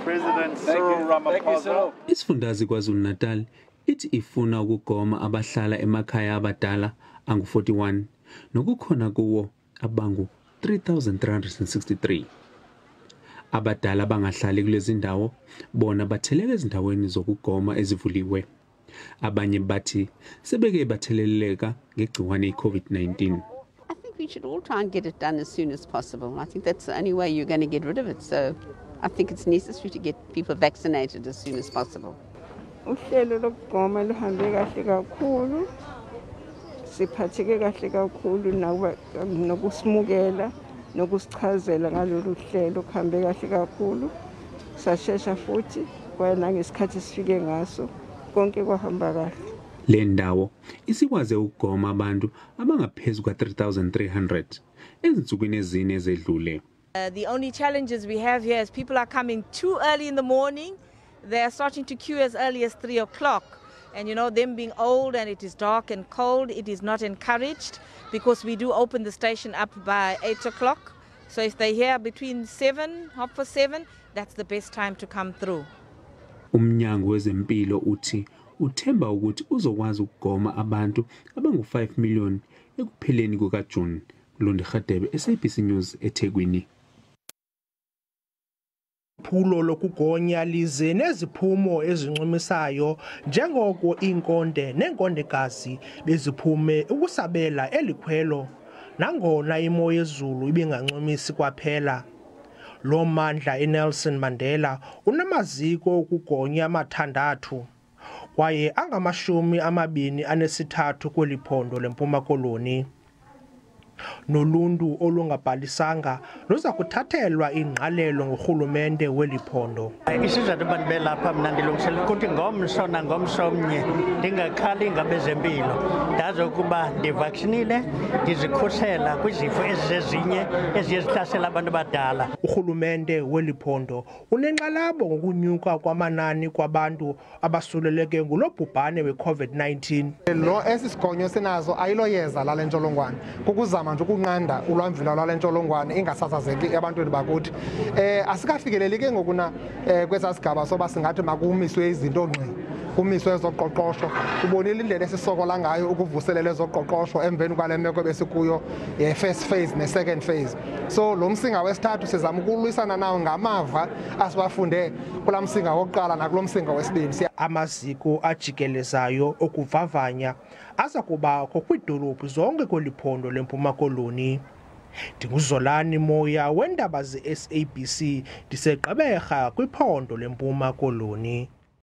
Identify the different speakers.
Speaker 1: President Cyril Ramaphosa.
Speaker 2: Isifundazwe KwaZulu-Natal ithi ifuna ukugoma abahlala emakhaya abadala angu-41 nokukhona kuwo abangu 3363. Abadala abangahlali kulezi ndawo bona batheleka ezindaweni zokugoma ezivuliwe. Abanye bathi sebeke batheleleka ngegciwane i-COVID-19.
Speaker 3: I think we should all try and get it done as soon as possible. I think that's the only way you're going to get rid of it. So I think it's necessary to get people vaccinated as soon as possible.
Speaker 4: Uhlelo lokugoma luhambe kahle kakhulu, siphatheke kahle kakhulu nokusimukela nokusichazela ngalolu hlelo kuhambe kahle kakhulu, sashesha futhi kwaye nangesikhathi sifike ngaso konke kwahamba kahle.
Speaker 2: Le ndawo isikwaze ukugoma abantu abangaphezu kwa-3300 ezinsukwini ezine ezedlule.
Speaker 5: The only challenges we have here is people are coming too early in the morning. They are starting to queue as early as 3 o'clock. And them being old and it is dark and cold, it is not encouraged because we do open the station up by 8 o'clock. So if they're here between 7, 7:30, that's the best time to come through.
Speaker 2: Umnyango wezempilo uthi uthemba ukuthi uzokwazi ukugoma abantu abangu-5 million ekupheleni kukaJune. Lundi Radebe, SABC News, eThekwini.
Speaker 6: Iphulo lokugonya lize neziphumo ezincumisayo njengoko iinkonde neenkondekazi beziphume ukusabela elikhwelo, nangona imo yezulu ibingancumisi kwaphela. Lo mmandla iNelson Mandela unamaziko okugonya amathandathu kwaye angama-23 kweli phondo leMpuma Koloni. Noluntu olungabhalisanga luza kuthathelwa ingqalelo ngurhulumente weli phondo.
Speaker 7: Isizathu uba ndibe lapha mna ndilungiselela ukuthi ngomso nangomso omnye ndingakhali ngabezempilo, ndazi ukuba ndivaksinile, ndizikhusela kwizifo ezizezinye eziye zihlasela abantu abadala.
Speaker 6: Urhulumente weli phondo unenxalabo ngokunyuka kwamanani kwabantu abasuleleke ngulo bhubhane we-COVID-19.
Speaker 8: Lo esi sigonyo sinazo ayiloyeza lale ntsholongwane, kukuzama nje ukunqanda ulwamvila lwale ntsholongwane ingasasazeki ebantwini bakuthi. Asikafikeleli ke ngoku na kwesaa sigaba soba singathi makumiswe izinto ngqi, kumiswe ezoqoqosho. Ubonile indlela esisokola ngayo ukuvuselela ezoqoqosho emveni kwale meko besikuyo ye-first phase ne-second phase. So lo msinga wesithathu sizama ukulwisana nawo ngamava asiwafunde kulaa msinga wokuqala nakulo msinga wesibini.
Speaker 6: Amaziko ajikelezayo okuvavanya aza kubakho kwiidolophu zonke kweli phondo leMpuma Koloni. NdinguZolani Moya weendaba ze-SABC, ndiseGqeberha kwiphondo leMpuma Koloni.